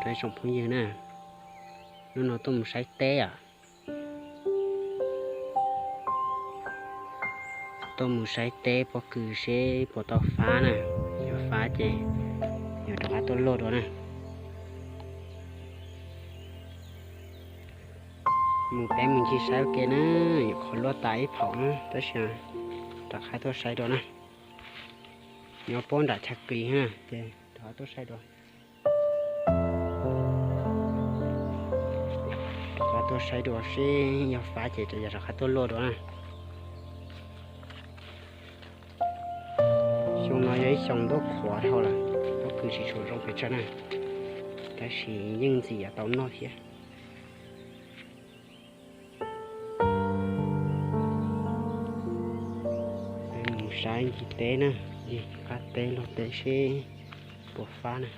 Tsoom phooj ywg na, hnub no tuaj mus saib teb os. Tuaj mus saib teb pob kws seb puas tau fab na. Yog fab ces yog rov qab tuaj luaj dua na. Mus peb mus ncig saib ua ke na, nyuam qhuav luaj tas ib phaum na tab sis rov qab tuaj saib dua na. Nyob puag nram chaw kis na ces rov qab tuaj saib dua. Rov qab tuaj saib dua seb yog fab ces rov qab tuaj luaj dua na. Xyoo no yog ib xyoo ntuj qhuav dhau lawm, pob kws tsis tshua zoo pes tsawg na, tab sis yeej ntxim tau noj thiab. Mus saib ncig teb na, ncig qab teb luaj teb seb puas fab na.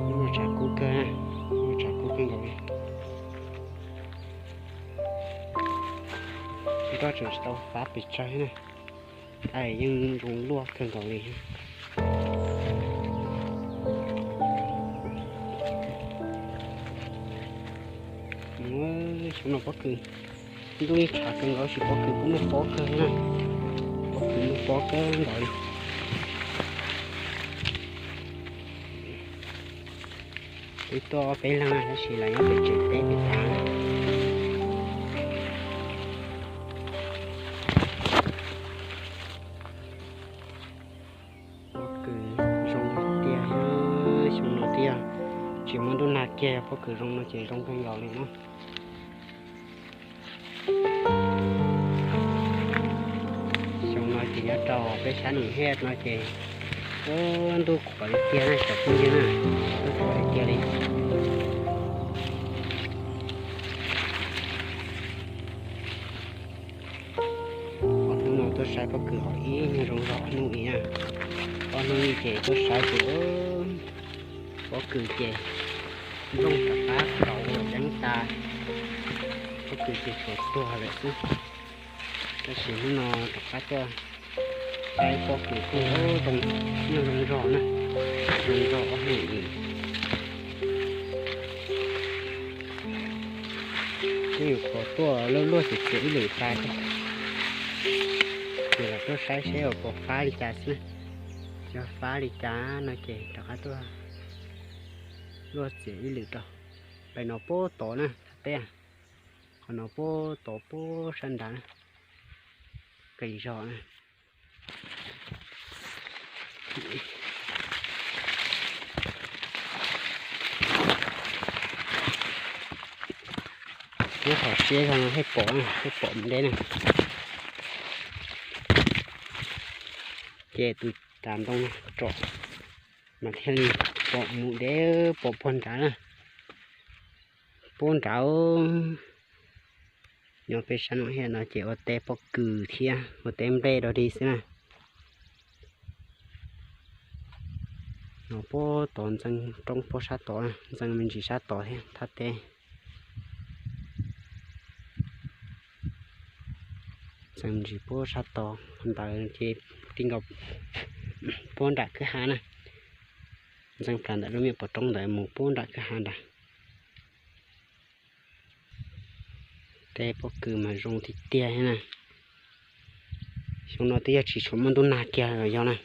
Lub no tshav kub kawg, lub no tshav kub kawg nkaus li. Nroj tseem tsis tau fab pes tsawg na, yeej zoo luaj kawg nkaus li. Xyoo no pob kws ntuj yeej tshav kawg nkaus, tab sis pob kws kuj muaj pob kawg na, pob kws muaj pob kawg nkaus li. Twb tuaj peb leeg tab sis los nyob pem tsev teb pem tas. Pob kws zoo tiag, xyoo no tiag, tsis muaj ntuj nag kiag pob kws zoo no ces zoo kawg nkaus li na. Xyoo no ces nyob rau peb sab Noom Hiaj no ces ntuj qhuav tiag tiag na cov phooj ywg na, ntuj qhuav tiag tiag li. Ob hnub no tuaj saib pob kws hos ib nyuag zoo zog hnub ib na. Ob hnub no ces tuaj saib ces pob kws ces nplooj rov qab kauv yeeb tas, pob kws ces tshuav tuag lawm xwb. Tab sis hnub no rov qab tuaj saib pob kws kuj zoo, nyuag zoo zog na, zoo zog ob hnub li. Twb yog qhov tuaj luaj luaj txias txias ib lwm tas thiab, ces los tuaj saib seb puas fab li cas xwb. Yog fab li cas no ces rov qab tuaj luaj txias ib lwm rau. Pem no puag tod na thaj teb, qhov no puag tod puag sab nrad na, qis zog na. Nyob qhov siab zog no thiaj pom, thiaj pom mus deb na. Ces tus tas ntoo tsom mas thiaj li pom mus deb, pom puag nrad na. Puag nrad, nyob peb sab Noom Hiaj no ces ua teb pob kws thiab ua teb nplej dog dig xwb na. No puag tod ntxeev roob puag sab tod, ntxeev me ntsis sab tod thiab thaj teb. Ntxeev me ntsis puag sab tod ntawd ces ti nkaus puag nram kwj ha na. Ntxeev plaws ntawm lub me pov roob ntawd mus puag nram kwj ha nrad. Teb pob kws mas zoo tiag tiag thiab na. Xyoo no twb yog tsis tshua muaj ntuj nag kiag los yog na.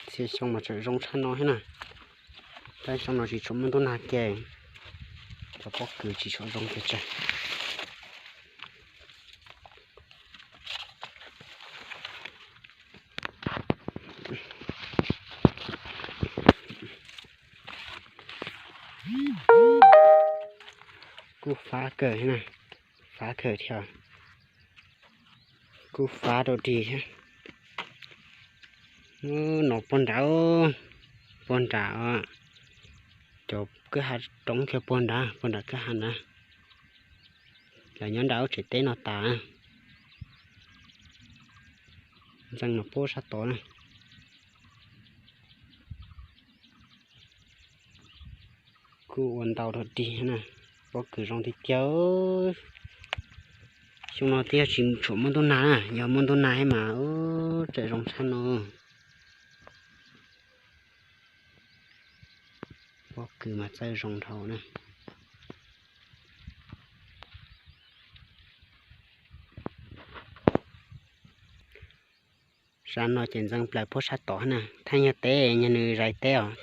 Txhia xyoo mas tseem zoo tshaj no thiab na. Tab xyoo no tsis tshua muaj ntuj nag kiag, cov pob kws tsis tshua zoo pes tsawg. Kuj fab kawg na, fab kawg thiab. Kuj fab rau dig thiab. No puag nrad, puag nrad, cov kwj ha roob kiag puag nrad, puag nram kwj ha nrad. Lawv nyob nram lub tsev teb no tas. Ntxeev no puag sab tod na. Kuj ua ntau rau dig na. Pob kws zoo tiag tiag. Xyoo no twb yog tsis tshua muaj ntuj nag na, yog muaj ntuj nag mas ub tseem zoo tshaj no. Pob kws mas txawj zoo dhau na. Sab no ces ntxeev plaws puag sab tod na, thaj nyuag teb nyuag nws zais teb os,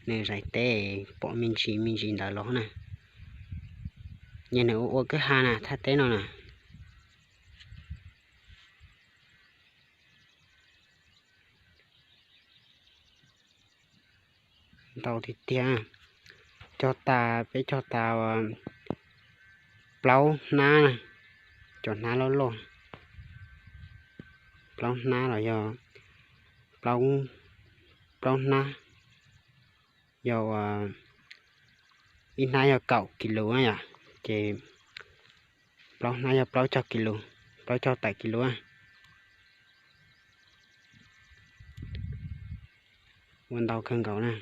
nws zais teb pom me ntsis me ntsis ntawd los na. Nyuag nws ua ua kwj ha na thaj teb no na. Ntau tiag tiag. Cog tas, peb cog tas plaub hnab na, cov hnab loj loj, plaub hnab los yog plaub hnab, yog ua ib hnab yog kaum kis lus na yom, ces plaub hnab yog plaub caug kis lus, plaub caug tawm kis lus. Ua ntau kawg nkaus na.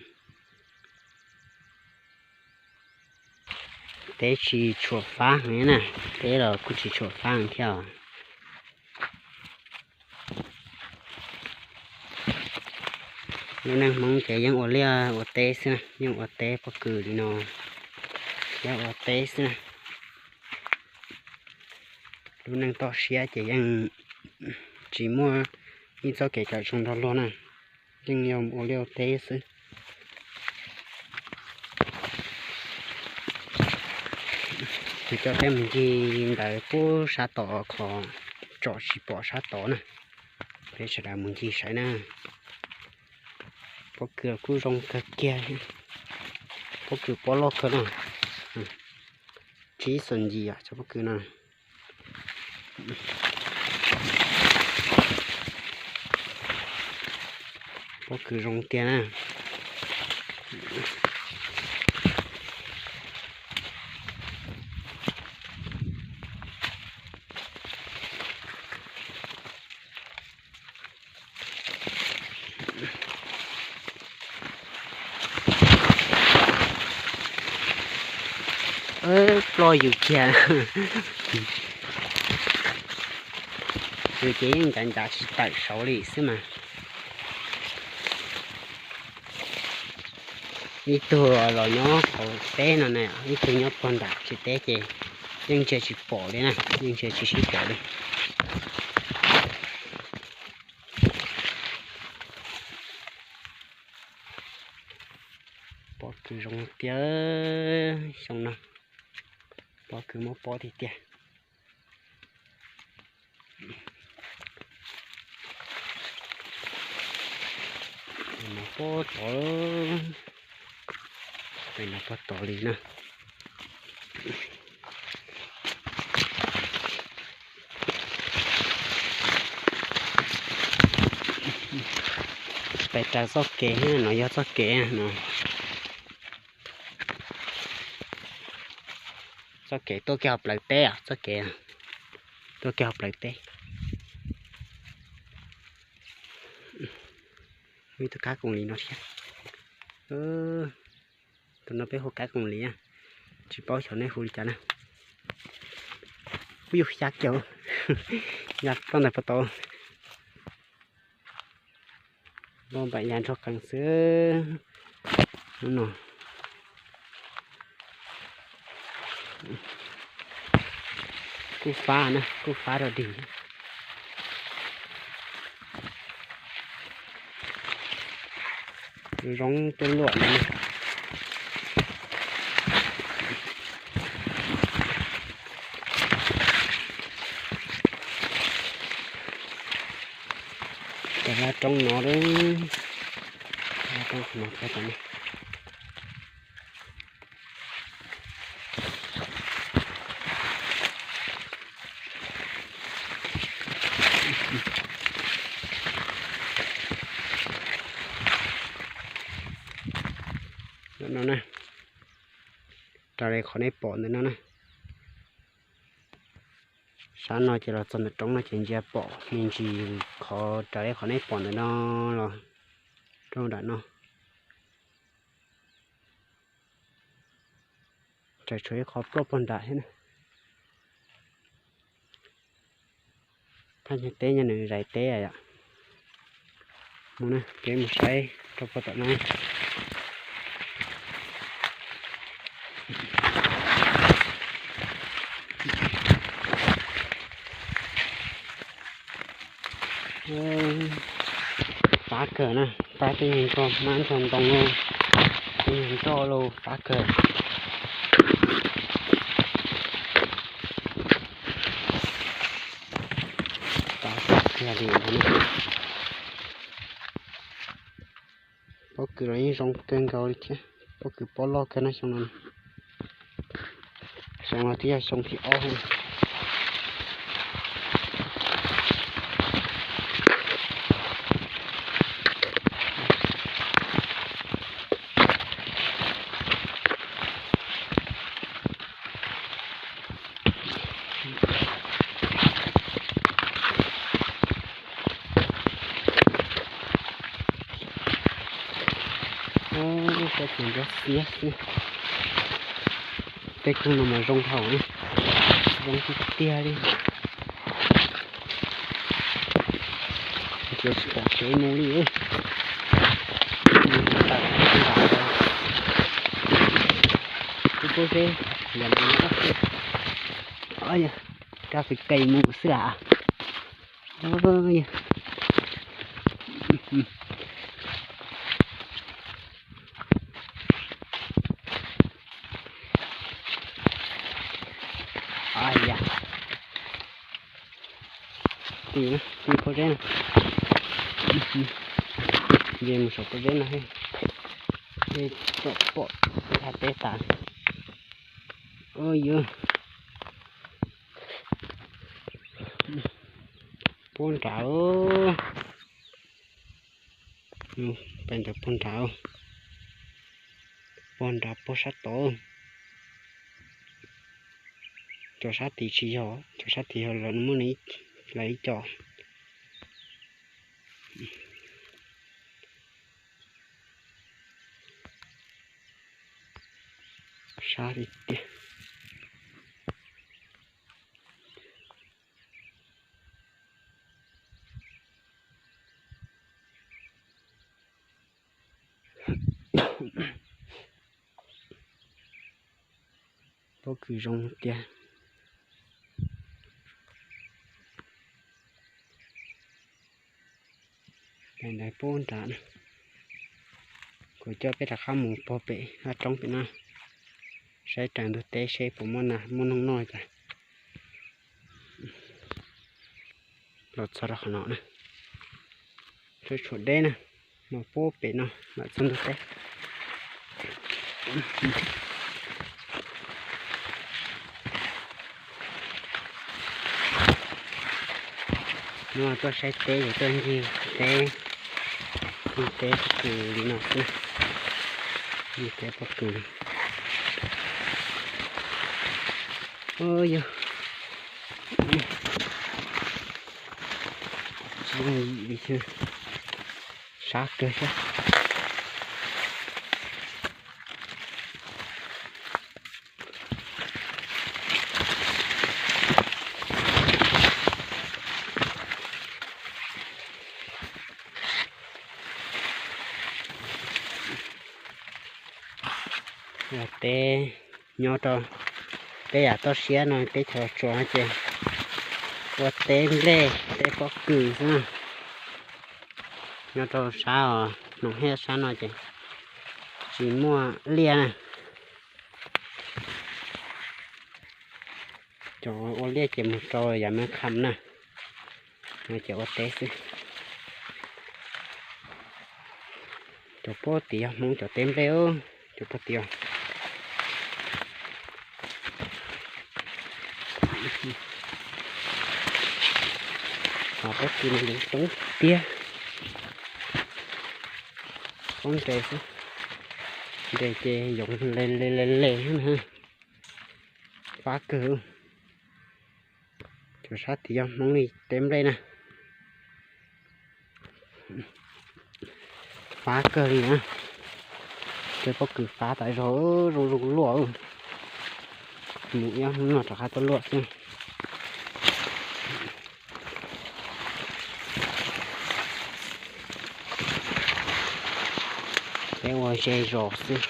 Teb tsis tshua fab heev na, teb los kuj tsis tshua fab heev thiab os. Lub neej Hmoob ces yeej ua liaj ua teb xwb, yeej ua teb pob kws li no, yeej ua teb xwb na. Lub neej toj siab ces yeej tsis muaj ib txoj kev kawm zoo nrog luag na, yeej yog ua liaj ua teb xwb. Ces coj peb mus ncig ntawd puag sab tod qhov tsom tsis pom sab tod na, peb sawv daws mus ncig saib na. Pob kws kuj zoo kawg kiag, pob kws pob loj kawg na, tsib xus ncim cov pob kws no. Pob kws zoo tiag na. Ploj yus kiag. Yus ces yeej ncav ncav tsis tawm saud li xwb mas. Ib tug los nyob hauv teb no na, ib tug nyob puag nram tsev teb ces yeej ntsia tsis pom li na, yeej ntsia tsis sib pom li. Pob kws zoo tiag xyoo no, pob kws muab pob tiag tiag. No puag tod, pem no puag tod li na. Pem raws txoj kev no yog txoj kev no. Txoj kev tuaj kiag hauv plawv teb os, txoj kev tuaj kiag hauv plawv teb. Muaj ib tug kab koos lis no thiab. Tus no peb hu kab koos lis, tsis paub xyov nej hu li cas na. Ub, yus xya kiag, ya toj ntawd puag tod. Npaj ya nrog qees xwb. Hnub no kuj fab na, kuj fab rau dig. Zoo cuaj luaj no. Cov laj roob no, laj roob no. No na, raws li qhov nej pom ntawm no na. Sab no ces los txog ntawm roob no ces ntsia pom me ntsis qhov raws li qhov nej pom ntawm no los rau nram no. Tseem tshuav ib qho pluaj puag nram thiab na. Thaj nyuag teb nyob nws zais teb yom. Mus na, peb mus saib rau puag tom no. Fab kawg na, fab tej nyuag nroj hmab nroj ntoo lauj, tej nyuag nroj lauj, fab kawg. Fab kawg li ntag. Pob kws los yeej zoo kawg nkaus li thiab, pob kws pob loj kawg na xyoo no. Xyoo no twb yog xyoo thib ob. Ub, sab ces ntsuab xiab xwb. Tej khoom no mas zoo dhau, zoo tiag tiag li. Ces tsis pom kev mus li. Tus pob zeb yog mus no, kab fis qis mus xwb las. Tim, tim pob zeb na. Nce mus saum pob zeb no, nce txom pom nrag teb tas. Ua yuav puag nrad, pais ntawd puag nrad, puag nrad puag sab tod. Cov sab tid tsis yog, cov sab tid yog lawv muaj lawv ib co. Sab tiag tiag. Pob kws zoo tiag. Ntawd puag nrad na. Kuv coj peb rov qab mus puag pem vaj roob pem no, saib raws ntug teb seb puas muaj nas muaj noog noj cas. Los txog rau qhov no na, tshuav deb na, no puag pem no mam txog ntug teb. Hnub no tuaj saib teb ces tuaj ncig teb, ncig teb pob kws li no xwb, ncig teb pob kws. Ua yog tsis yooj yim li xwb, sab kawg thiab. Yog teb nyob rau teb yam toj siab no, teb chaws los tsuas no ces ua teb nplej teb pob kws xwb na. Nyob rau sab os, Noom Hiab sab no ces tsis muaj liaj na. Cov ua liaj ces mus rau yav Mes Kham na, no ces ua teb xwb. Cov puag tim yog Hmoob cov teb nplej, cov puag tim os. Pob kws no yeej coob tiag, pob nres xwb, nres ces yoov le le le le, fab kawg. Cov sab tid yog Hmoob li teb nplej na. Fab kawg li na. Tej pob kws fab tas zog, zoo zoo luaj. Mus ib hnub no rov qab tuaj luaj xwb. Peb ua ze zos xwb.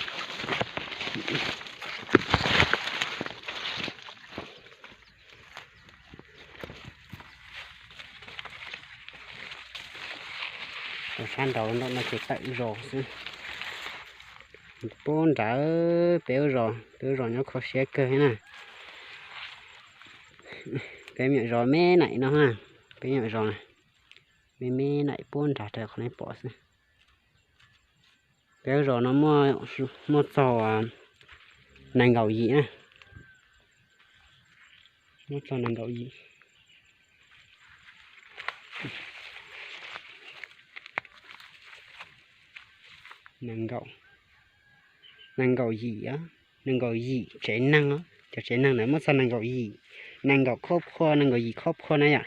Ua sab nraud nram no ces tawm zos xwb. Puag nrad peb ua zos, peb ua zos nyob kho siab kawg na. Peb me nyuam zos me naim no na, peb me nyuam zos na, me me naim puag nrad rau qhov nej pom xwb. Peb ua zos no muaj txog nees nkaum yim na, muaj txog nees nkaum yim. Nees nkaum, nees nkaum yim, nees nkaum yim tsev neeg, cov tsev neeg ntawd muaj txog nees nkaum yim, nees nkaum khoj phua, nees nkaum yim khoj phua na yom.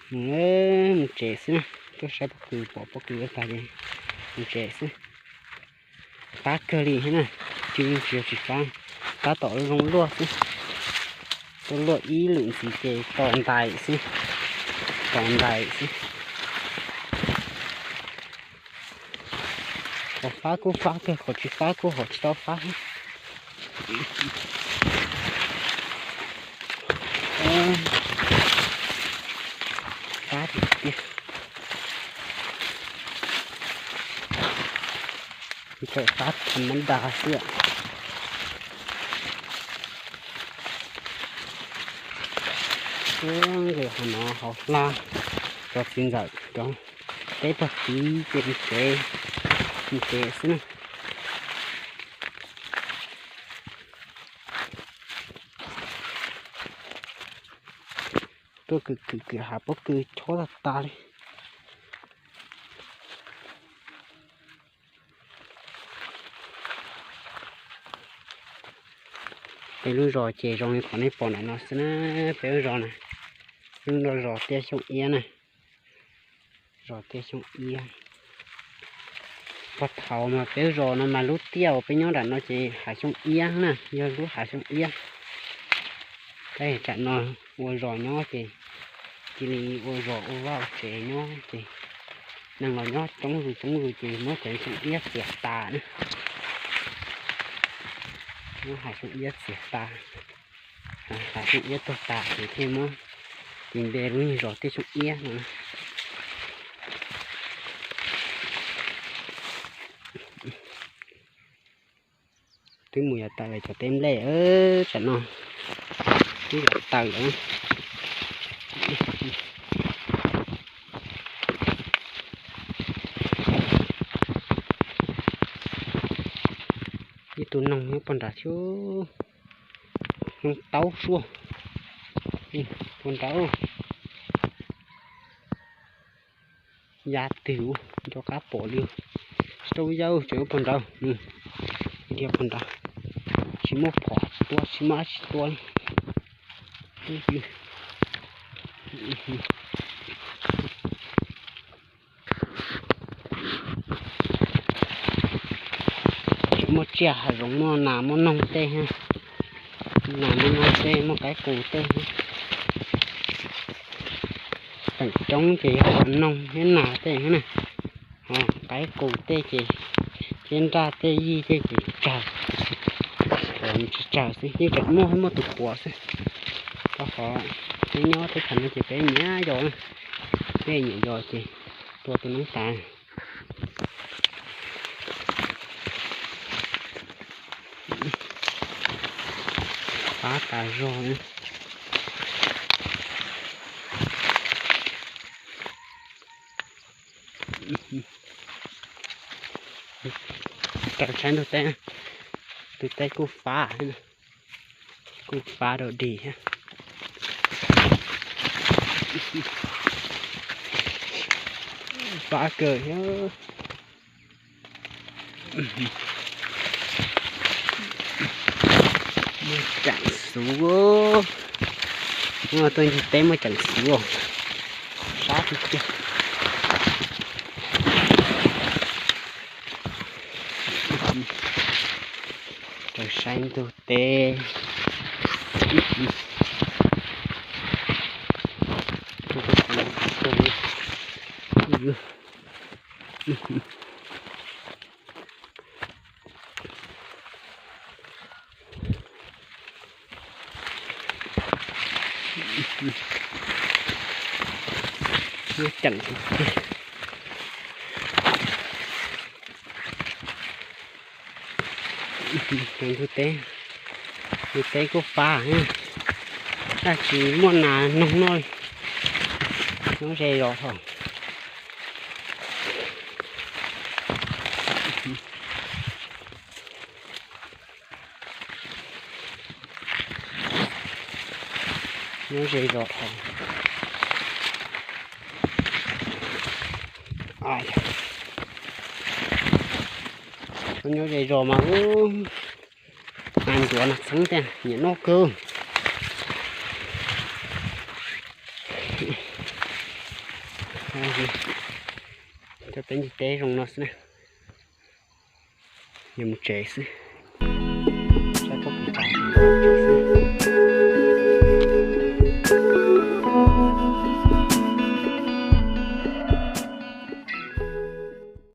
Mus, mus tsev xwb na, tuaj saib pob kws, pom pob kws tag ces mus tsev xwb. Fab kawg li thiab na, tsis tsis tsis fab, tab tom zoo luaj xwb. Tuaj luaj ib lwm ntxiv ces tos ntais xwb, tos ntais xwb. Qhov fab kuj fab kawg, qhov tsis fab kuj ho tsis tau fab. Fab tiag tiag. Txawm fab tham mab das xwb. Nkawd hauv no hauv hla, cov txiv ntxawm cov teb pog txiv ces mus tsev, mus tsev xwb na. Tuaj kwv kwv kwv hav pob kws chob tag tas li. Peb lub zos ces zoo li qhov nej pom ntawm no xwb na, peb lub zos na, lub no zos Tiaj Xyooj Iab na, zos Tiaj Xyooj Iab. Puag thaum mas peb lub zos no mas lub tiaj uas peb nyob nram no ces hav Xyooj Iab na, yog lub hav Xyooj Iab. Peb tam no ua zos nyob ces cia li ua zos ua vaj ua tsev nyob ces neeg los nyob coob zus coob zus ces muab cov Xyooj Iab txiav tas na. Muab hav Xyooj Iab txiav tas, hav Xyooj Iab tuag tas ces thiaj muab tis npe lub zos Tiaj Xyooj Iab no. Twb mus yav tawm lawm cov teb nplej, tam no twb yav tawm lawm. Ib tug noog nyob puag nrad thiab, noog taub suab, puag nrad. Yav twg nco qab pom li, tsis tau yawg tseem puag nrad, ib diav puag nrad, tsis muaj phom tsis tua, tsis muaj dab tsi tua li. Tseem muaj tsiaj hav zoov, muaj nas muaj noog tej, nas muaj noog tej, muaj qaib qus tej. Teem roob ces yog noog thiab nas tej na. Qaib qus tej ces, thiab nraj tej yij tej ces tsawg, tsis tsawg xwb, yeej tseem muaj, muaj tus puav xwb. Rau qhov peb nyob teb chaws no ces peb nyiam yos, peb nyiam yos ces tua tus noob tas. Fab tas zog. Raws saib ntug teb, tus teb kuj fab, kuj fab rau dig thiab. Fab kawg thiab. Muaj ceem xov, muaj tuaj ncig teb muaj ceem xov, sab tiag tiag. Ntug teb. Nyob ceem tus ntug teb, ntug teb kuj fab, tab sis muaj nas noog noj, nyob ze zos thaum. Nyob ze zos thaum. Nyob ze zos mas ub, nas ncuav nas txheeb tiag, nyiam noj kawg. Cov teb ntug teb zoo no xwb na. Yuav mus tsev xwb. Saib pob kws tas.